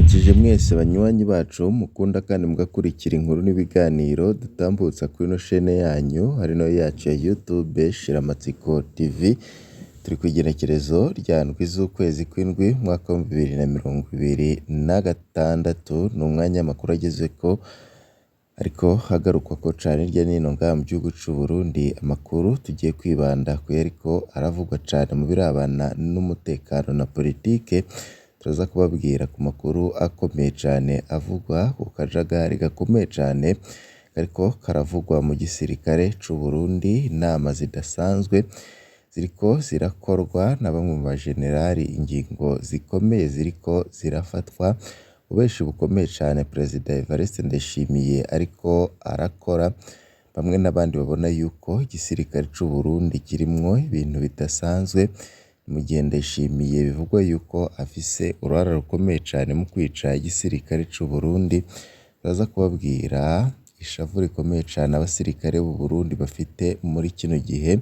Ndabaramukije mwese banywanyi bacu mukunda kandi mugakurikira inkuru n'ibiganiro dutambutsa kuri ino shene yanyu ari nayo yacu ya YouTube Shiramatsiko TV. Turi ku igenekerezo rya ndwi z'ukwezi kw'indwi umwaka w'ibihumbi 2026, ni umwanya w'amakuru agezweko ariko hagarukwako cane hirya no hino ngaha mu gihugu c'u Burundi. Amakuru tugiye kwibanda kuyariko aravugwa cane mu birabana n'umutekano na politike. Turaza kubabwira ku makuru akomeye cane avugwa ku kajagari gakomeye cane kariko karavugwa mu gisirikare c'u Burundi, inama zidasanzwe ziriko zirakorwa na bamwe mu bajenerali, ingingo zikomeye ziriko zirafatwa, ububeshi bukomeye cane Perezida Evariste Ndayishimiye ariko arakora, bamwe n'abandi babona yuko igisirikare c'u Burundi kirimwo ibintu bidasanzwe, mu gihe Ndayishimiye bivugwa yuko afise uruhara rukomeye cane mu kwica igisirikare c'u Burundi. Turaza kubabwira ishavu rikomeye cane abasirikare b'u Burundi bafite muri kino gihe,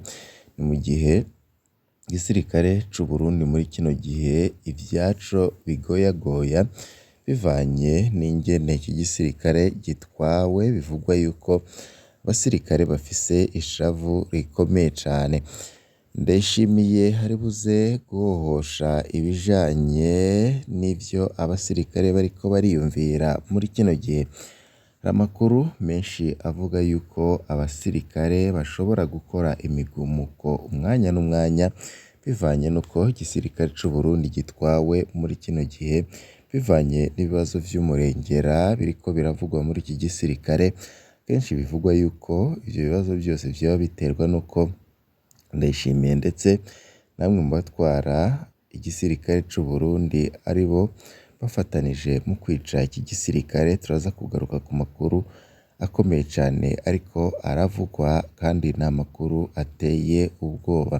ni mu gihe igisirikare c'u Burundi muri kino gihe ivyaco bigoyagoya bivanye n'ingene iki gisirikare gitwawe, bivugwa yuko abasirikare bafise ishavu rikomeye cane. Ndayishimiye haribuze guhohosha ibijanye n'ivyo abasirikare bariko bariyumvira muri kino gihe. Hari amakuru menshi avuga yuko abasirikare bashobora gukora imigumuko umwanya n'umwanya bivanye n'uko igisirikare c'u Burundi gitwawe muri kino gihe, bivanye n'ibibazo vy'umurengera biriko biravugwa muri iki gisirikare. Kenshi bivugwa yuko ivyo bibazo vyose vyoba biterwa n'uko Ndayishimiye ndetse namwe mu batwara igisirikare c'u Burundi aribo bafatanije mu kwica iki gisirikare. Turaza kugaruka ku makuru akomeye cane ariko aravugwa kandi ni amakuru ateye ubwoba.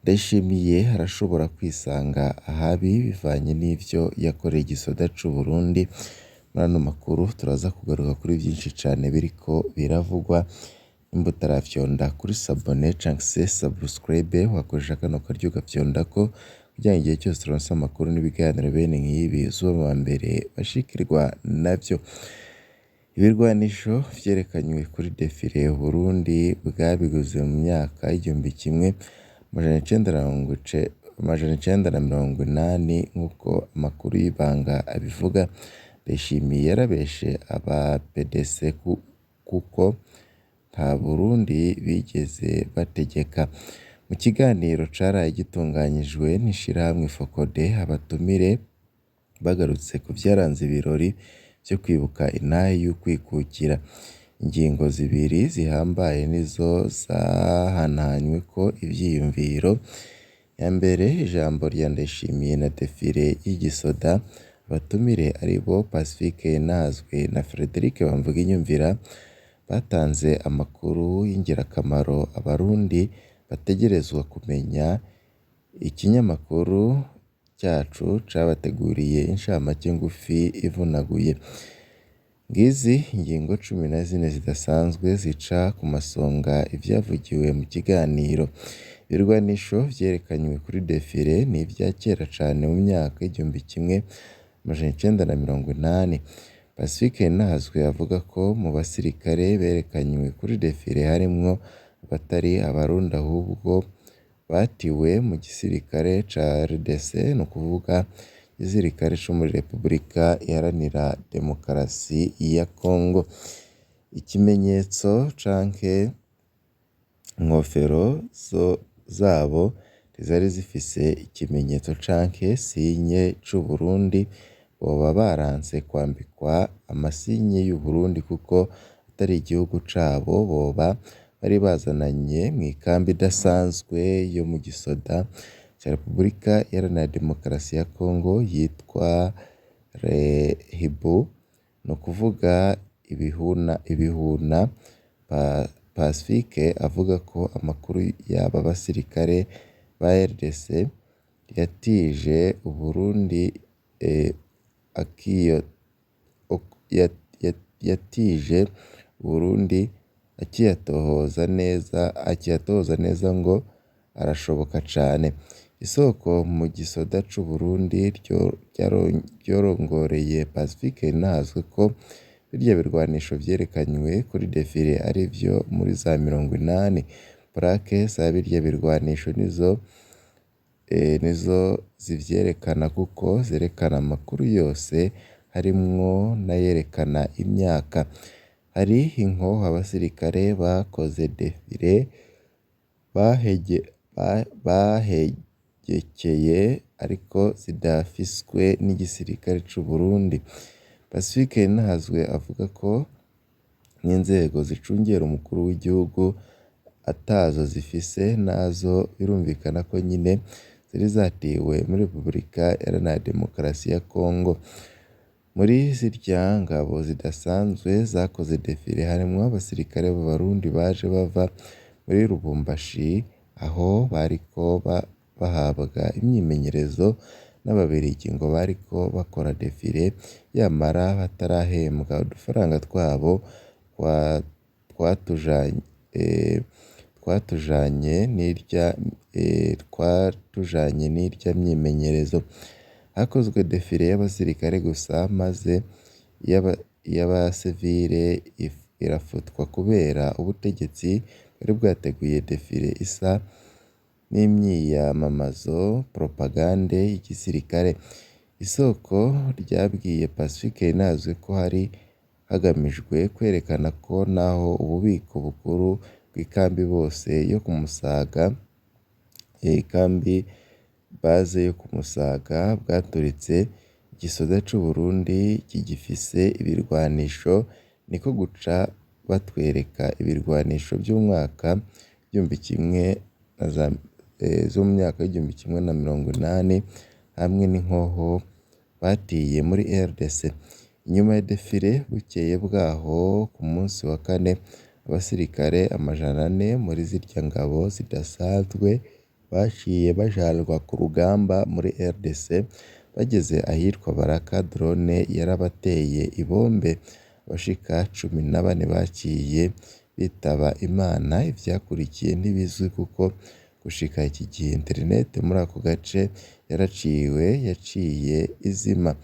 Ndayishimiye arashobora kwisanga ahabi bivanye n'ivyo yakoreye igisoda c'u Burundi. Muri ano makuru turaza kugaruka kuri vyinshi cane biriko biravugwa. Nimba utarafyonda kuri sabone canke se subscribe, wakoresha kano karyo ugafyondako kugira ngo igihe cyose turonse amakuru n'ibiganiro bene nk'ibi uzobe uwa mbere bashikirwa navyo. Ibirwanisho vyerekanywe kuri defile Uburundi bwabiguze mu myaka y'1980 nk'uko amakuru y'ibanga abivuga. Ndayishimiye yarabeshe aba PDC kuko nta Burundi bigeze bategeka. Mu kiganiro caraye gitunganyijwe n'ishirahamwe FOCODE, abatumire bagarutse ku vyaranze ibirori vyo kwibuka intahe y'ukwikukira. Ingingo zibiri zihambaye nizo zahanahanyweko ivyiyumviro. Iya mbere, ijambo rya Ndayishimiye na defile y'igisoda. Abatumire aribo Pacifique Nahazwe na Frederic Bamvuginyumvira batanze amakuru y'ingirakamaro abarundi bategerezwa kumenya. Ikinyamakuru cyacu cabateguriye incamake ngufi ivunaguye. Ngizi ingingo 14 zidasanzwe zica ku masonga ivyavugiwe mu kiganiro. Ibirwanisho vyerekanywe kuri defile ni ivya kera cane mu myaka y'1980. Pacifique Nahazwe avuga ko mu basirikare berekanywe kuri defile harimwo abatari abarundi ahubwo batiwe mu gisirikare ca RDC, ni ukuvuga igisirikare co muri Repubulika Iharanira Demokarasi ya Congo. Ikimenyetso canke inkofero zabo ntizari zifise ikimenyetso canke sinye c'Uburundi, boba baranse kwambikwa amasinye y'Uburundi kuko atari igihugu cabo, boba bari bazananye mw'ikambi idasanzwe yo mu gisoda ca Repubulika Iharanira Demokarasi ya Congo yitwa Rehibu, ni ukuvuga ibihuna. Pacifique avuga ko amakuru y'aba basirikare ba RDC yatije Uburundi yatije Uburundi akiyatohoza neza ngo arashoboka cane. Isoko mu gisoda c'Uburundi ryorongoreye Pacifique Nahazwe ko birya birwanisho vyerekanywe kuri défilé arivyo muri za 80. Plaque za birya birwanisho nizo zivyerekana kuko zerekana amakuru yose harimwo n'ayerekana imyaka. Hari inkoho abasirikare bakoze défilé bahengekeye ariko zidafiswe n'igisirikare c'Uburundi. Pacifique Nahazwe avuga ko n'inzego zicungera umukuru w'igihugu atazo zifise, nazo birumvikana ko nyine zari zatiwe muri Repubulika Iharanira Demokarasi ya Congo. Muri zirya ngabo zidasanzwe zakoze défilé harimwo abasirikare b'Abarundi baje bava muri Lubumbashi aho bariko bahabwa imyimenyerezo n'Ababirigi, ngo bariko bakora défilé yamara batarahembwa udufaranga twabo twatujanye n'irya myimenyerezo. Hakozwe défilé y'abasirikare gusa, maze iy'abasivile irafutwa kubera ubutegetsi bwari bwateguye défilé isa n'imyiyamamazo, propagande y'igisirikare. Isoko ryabwiye Pacifique Nahazwe ko hari hagamijwe kwerekana ko naho ububiko bukuru bw'ikambi bose yo ku Musaga, ikambi base yo ku Musaga bwaturitse, igisoda c'Uburundi kigifise ibirwanisho, niko guca batwereka ibirwanisho vy'umwaka 1980 hamwe n'inkoho batiye muri RDC. Inyuma ya défilé, bukeye bwaho ku munsi wa kane, abasirikare 400 muri zirya ngabo zidasanzwe baciye bajanwa ku rugamba muri RDC. Bageze ahitwa Baraka, drone yarabateye ibombe, abashika 14 baciye bitaba Imana. Ivyakurikiye ntibizwi kuko gushika iki gihe internet muri ako gace yaraciwe, yaciye izima.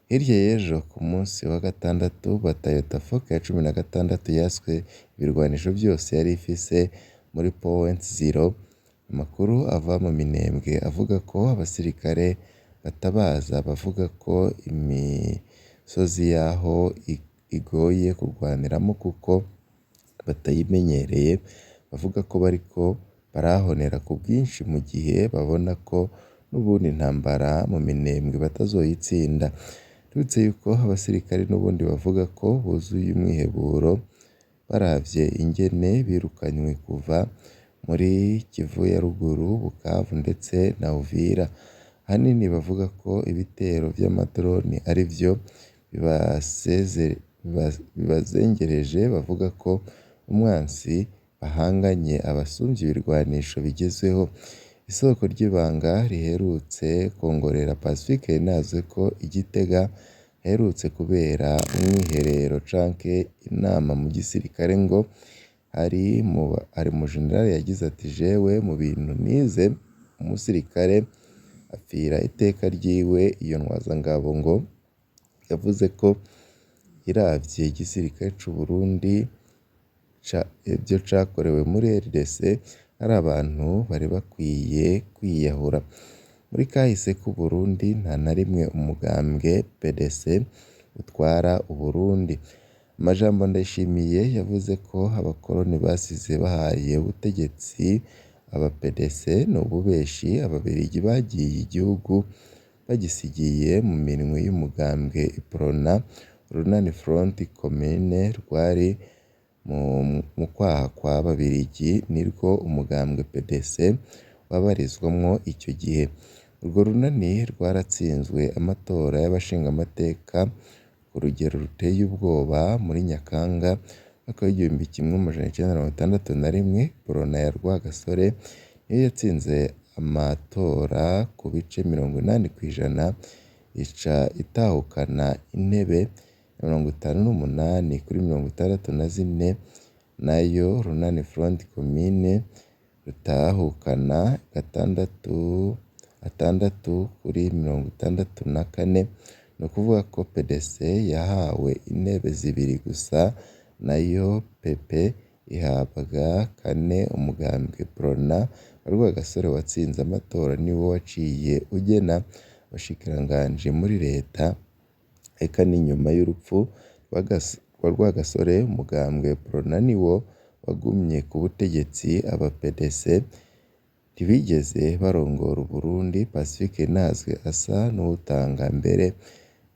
Hirya y'ejo ku munsi wa gatandatu, batayo Tafoka ya 16 yaswe ibirwanisho vyose yari ifise muri Point Zero. Amakuru ava mu Minembwe avuga ko abasirikare batabaza bavuga ko imisozi yaho igoye kurwaniramo kuko batayimenyereye, bavuga ko bariko barahonera ku bwinshi mu gihe babona ko n'ubundi intambara mu Minembwe batazoyitsinda. Tubibutse yuko abasirikare n'ubundi bavuga ko buzuye umwiheburo baravye ingene birukanywe kuva muri Kivu ya ruguru, Bukavu ndetse na Uvira. Ahanini bavuga ko ibitero vy'amadrone arivyo bibazengereje, bavuga ko umwansi bahanganye abasumvya ibirwanisho bigezweho. Isoko ry'ibanga riherutse kwongorera Pacifique Nahazwe ko i Gitega haherutse kubera umwiherero canke inama mu gisirikare, ngo hari mu general yagize ati: "Jewe mu bintu nize, umusirikare apfira iteka ryiwe." Iyo ntwazangabo ngo yavuze ko iravye igisirikare c'Uburundi ivyo cakorewe muri RDC, hari abantu bari bakwiye kwiyahura. Muri kahise k'Uburundi nta na rimwe umugambwe PDC utwara Uburundi. Amajambo Ndayishimiye yavuze ko abakoroni basize bahaye ubutegetsi aba PDC ni ububeshi. Ababirigi bagiye igihugu bagisigiye mu minwe y'umugambwe Uprona. Urunani Front Commune rwari mu kwaha kw'Ababirigi nirwo umugambwe PDC wabarizwamwo icyo gihe. Urwo runani rwaratsinzwe amatora y'abashingamateka ku rugero ruteye ubwoba muri Nyakanga mwaka w'1961. Uprona ya Rwagasore niyo yatsinze amatora ku bice 80%, ica itahukana intebe 58 kuri 64, nayo Runani Front Commune rutahukana 6. 6 kuri 64, ni ukuvuga ko PDC yahawe intebe zibiri gusa, nayo PP ihabwa kane. Umugambwe Prona wa Rwagasore watsinze amatora niwo waciye ugena abashikiranganji muri leta, eka n'inyuma y'urupfu rwa Rwagasore umugambwe Prona niwo wagumye ku butegetsi, aba PDC ntibigeze barongora Uburundi. Pacifique Nihazwe asa n'uwutanga mbere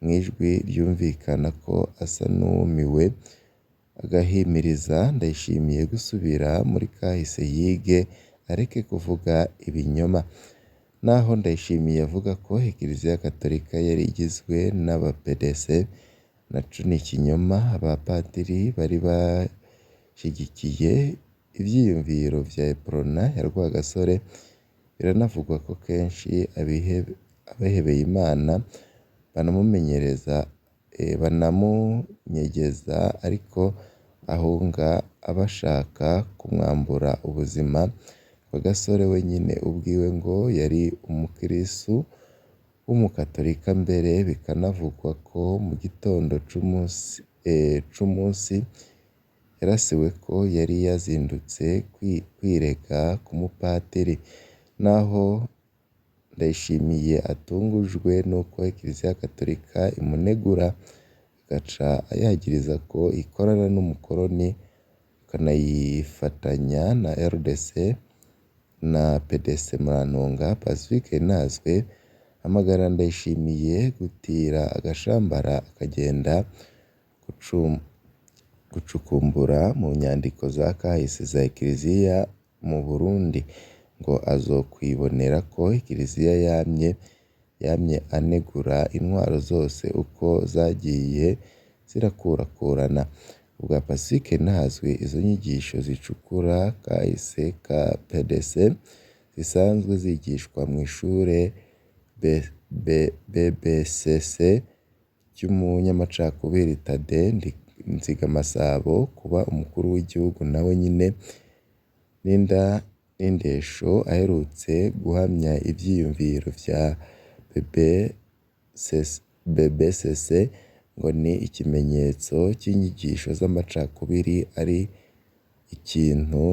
mw'ijwi ryumvikana ko asa n'uwumiwe, agahimiriza Ndayishimiye gusubira muri kahise yige areke kuvuga ibinyoma. Naho Ndayishimiye avuga ko Ekleziya Katolika yari igizwe n'aba PDC, naco ni ikinyoma, abapatiri bari bashigikiye ivyiyumviro vya Uprona ya Rwagasore, biranavugwa ko kenshi abihebeye Imana banamumenyereza banamunyegeza ariko ahunga abashaka kumwambura ubuzima. Rwagasore we nyene ubwiwe ngo yari umukirisu w'umukatolika mbere bikanavugwa ko mu gitondo c'umunsi yarasiweko yari yazindutse kwirega ku mupatiri. Naho Ndayishimiye atungujwe nuko Ekleziya Katolika imunegura, agaca ayagiriza ko ikorana n'umukoroni akanayifatanya na RDC na PDC Murantunga, Pacifique Nihazwe ahamagara Ndayishimiye gutira agashambara akagenda gucukumbura mu nyandiko za kahise za Ekleziya mu Burundi, ngo azokwibonera ko Ekleziya yamye anegura intwaro zose uko zagiye zirakurakurana. Kubwa Pacifique Nihazwe, izo nyigisho zicukura kahise ka PDC zisanzwe zigishwa mw'ishure BBCC ry'umunyamacakubiri Thadée Nzigamasabo. Kuba umukuru w'igihugu nawe nyene n'indesho aherutse guhamya ivyiyumviro vya BBCC ngo ni ikimenyetso c'inyigisho z'amacakubiri ari ikintu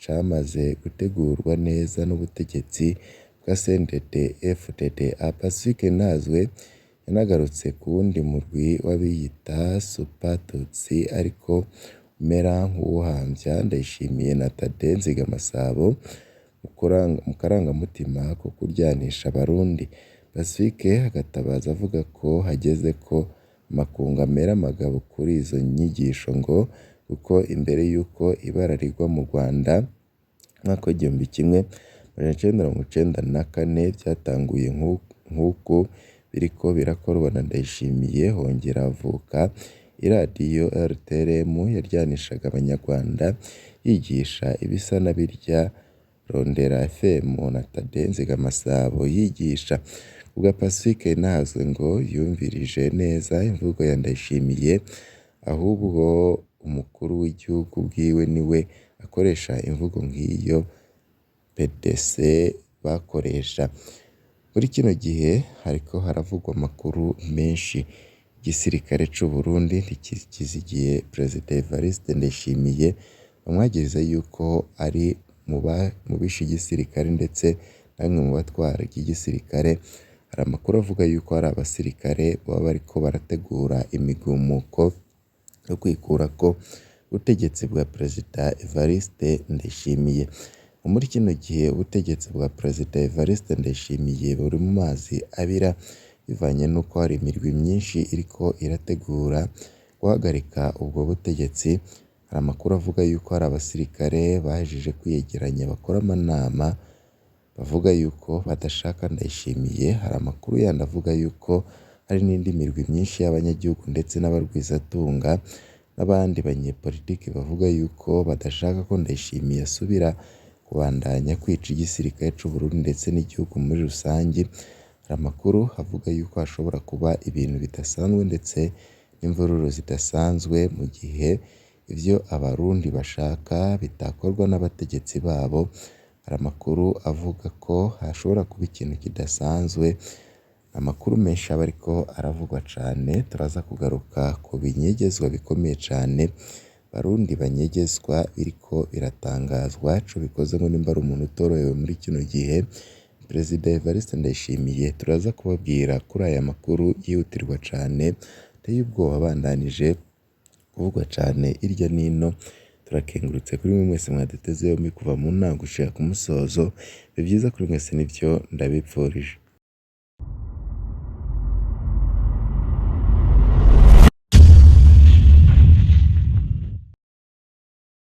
camaze gutegurwa neza n'ubutegetsi bwa CNDD-FDD. Pacifique Nihazwe yanagarutse ku wundi murwi w'abiyita Super Tutsi ariko umera nk'uwuhamvya Ndayishimiye na Thadée Nzigamasabo mu karangamutima ko kuryanisha abarundi. Pacifique agatabaza avuga ko hageze ko amakungu amera amagabo kuri izo nyigisho, ngo kuko imbere y'uko ibara rigwa mu Rwanda mu mwaka w'1994 vyatanguye nk'uku biriko birakorwa na Ndayishimiye, hongera havuka iradiyo RTLM yaryanishaga abanyarwanda yigisha ibisa na birya Rondera FM na Thadée Nzigamasabo yigisha. Kubwa Pacifique Nihazwe ngo yumvirije neza imvugo ya Ndayishimiye, ahubwo umukuru w'igihugu ubwiwe niwe akoresha imvugo nk'iyo PDC bakoresha. Muri kino gihe hariko haravugwa amakuru menshi, igisirikare c'Uburundi ntikizigiye Perezida Evariste Ndayishimiye, bamwagiriza yuko ari mu bishe igisirikare ndetse na bamwe mu batwara igisirikare. Hari amakuru avuga yuko hari abasirikare baba bariko barategura imigumuko yo kwikurako ubutegetsi bwa Perezida Evariste Ndayishimiye. Muri kino gihe ubutegetsi bwa Perezida Evariste Ndayishimiye buri mu mazi abira, bivanye n'uko hari imirwi myinshi iriko irategura guhagarika ubwo butegetsi. Hari amakuru avuga yuko hari abasirikare bahejeje kwiyegeranya bakora amanama bavuga yuko badashaka Ndayishimiye. Hari amakuru yandi avuga yuko hari n'indi mirwi myinshi y'abanyagihugu ndetse n'abarwizatunga n'abandi banyepolitiki bavuga yuko badashaka ko Ndayishimiye asubira kubandanya kwica igisirikare c'Uburundi ndetse n'igihugu muri rusangi. Hari amakuru avuga yuko hashobora kuba ibintu bidasanzwe ndetse n'imvururu zidasanzwe mu gihe ivyo abarundi bashaka bitakorwa n'abategetsi babo. Hari amakuru avuga ko hashobora kuba ikintu kidasanzwe, amakuru menshi aba ariko aravugwa cane, turaza kugaruka ku binyegezwa bikomeye cane Barundi banyegezwa biriko biratangazwa, ico bikoze ngo nimba ari umuntu utorohewe muri kino gihe, Perezida Evariste Ndayishimiye. Turaza kubabwira kuri aya makuru yihutirwa cane ateye ubwoba abandanije kuvugwa cane hirya nino. Turakengurutse kuri mwe mwese mwaduteze yombi kuva mu ntango gushika ku musozo, ibihe vyiza kuri mwese nivyo ndabipfurije.